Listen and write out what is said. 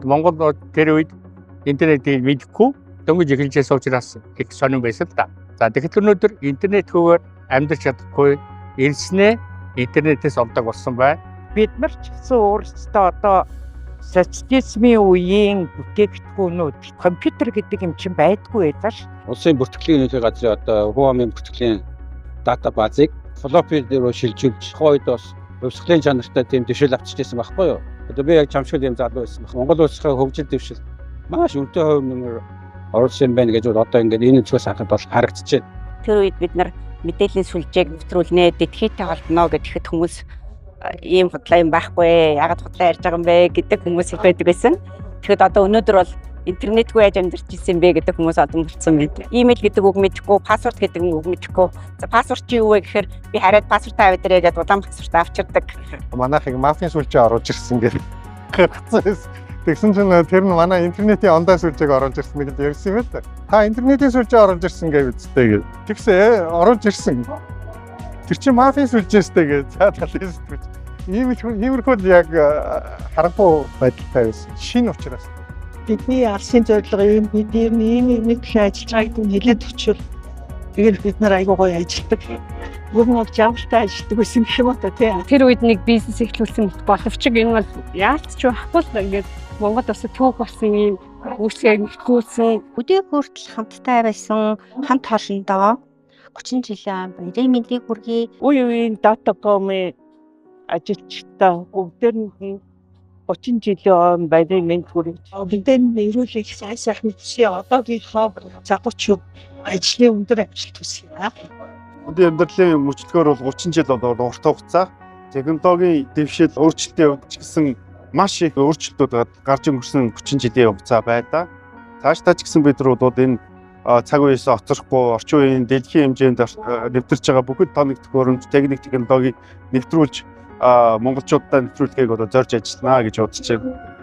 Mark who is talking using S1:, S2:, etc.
S1: Монгол тэр үед интернетийг мэдэхгүй дөнгөж эхэлж байсан учраас их сонин байсан л да. За, тэгэхээр өнөөдөр интернетгүйгээр амьдарч чадахгүй, ирснээ интернетээс олдог болсон байна.
S2: Бид нар ч гэсэн өөрсдөө одоо социализмын үеийн бүтээгдэхүүнүүд, компьютер гэдэг юм чинь байдгүй байлаа ш.
S3: Улсын бүртгэлийн ерөнхий газрын одоо хүн амын бүртгэлийн data базыг floppy руу шилжүүлж, тухайн үед бас хувьсгалын чанартай тийм дэвшил авчиж байсан байхгүй юу? Одоо би яг чамшиг юм залуу байсан байх. Монгол улсын хөгжил дэвшил маш үнэтэй хувь нэмэр оруулсан юм байна гэж бол одоо ингээд энэ өнцгөөс харахад бол харагдчихэв.
S4: Тэр үед бид нар мэдээллийн сүлжээг нэвтрүүлнэ, дэлхийтэй холбоно гэхэд хүмүүс ийм худлаа юм байхгүй, яагаад худлаа ярьж байгаа юм бэ гэдэг хүмүүс их байдаг байсан. Тэгэхэд одоо өнөөдөр бол интернетгүй яаж амьдарч ирсэн бэ гэдэг хүмүүс олон болцсон байна. Имэйл гэдэг үг мэдэхгүй, password гэдэг үг мэдэхгүй. За, password чи юу вэ гэхээр би хараад password аваад ирээ гэдээ удаан password авчирдаг.
S5: Манайхыг мафийн сүлжээ оруулж ирсэн гэж гаргацсан байсан. Тэгсэн чинь тэр нь манай интернетийн онлайн сүлжээг оруулж ирсэн гэж ярьсан юм байна. Та интернетийн сүлжээ оруулж ирсэн гэж үсттэй гэж. Тэгсэн оруулж ирсэн. Тэр чинь мафийн сүлжээстэй гэж цаа талаас сэтгэж. Ийм их иймэрхүү л яг харанхуй байдалтай байсан. Шинэ учраас.
S6: Бидний алсын зорилго ийм, бид ер нь ийм ийм нэг ажиллаж байгаа гэдэг нь хэлээд өчвөл тэгэл бид нар айгуу гоё ажилладаг. Ер нь бол жавхлтай ажилладаг байсан гэх юм уу та, тий.
S7: Тэр үед нэг бизнес эхлүүлсэн боловч энэ бол яалт ч байхгүй л ингээд Монгол улсад түүх болсон ийм үүсгээ нэгтгүүлсэн.
S8: Өдөө хүртэл хамттай байсан хамт олондоо 30 жилийн баярын мэндийг хүргэе.
S2: Үе үеийн Datacom-ын ажилчдаа бүгдээрэнд нь 30 жилийн он баярын мэнд хүргэж.
S6: Бидний эрүүл их сайн сайхны хүсье. Одоогийнхоо загварч ажлын өндөр амжилт хүсье.
S9: Бидний амьдралын мөрчлөгөөр бол 30 жил бол урт хугацаа. Технологийн дэвшил, өөрчлөлтийн хувьд ч гэсэн маш их өөрчлөлтүүд гарч өнгөрсөн 30 жилийн хугацаа байлаа. Цаашдаа ч гэсэн бид нар бол энэ цаг үеэс хоцрохгүй, орчин үеийн дэлхийн хэмжээнд нэвтэрч байгаа бүхэл тоног төхөөрөмж, техник технологиг нэвтрүүлж, монголчуудаа нэвтрүүлэхийг одоо зорж ажиллана гэж бодож байна.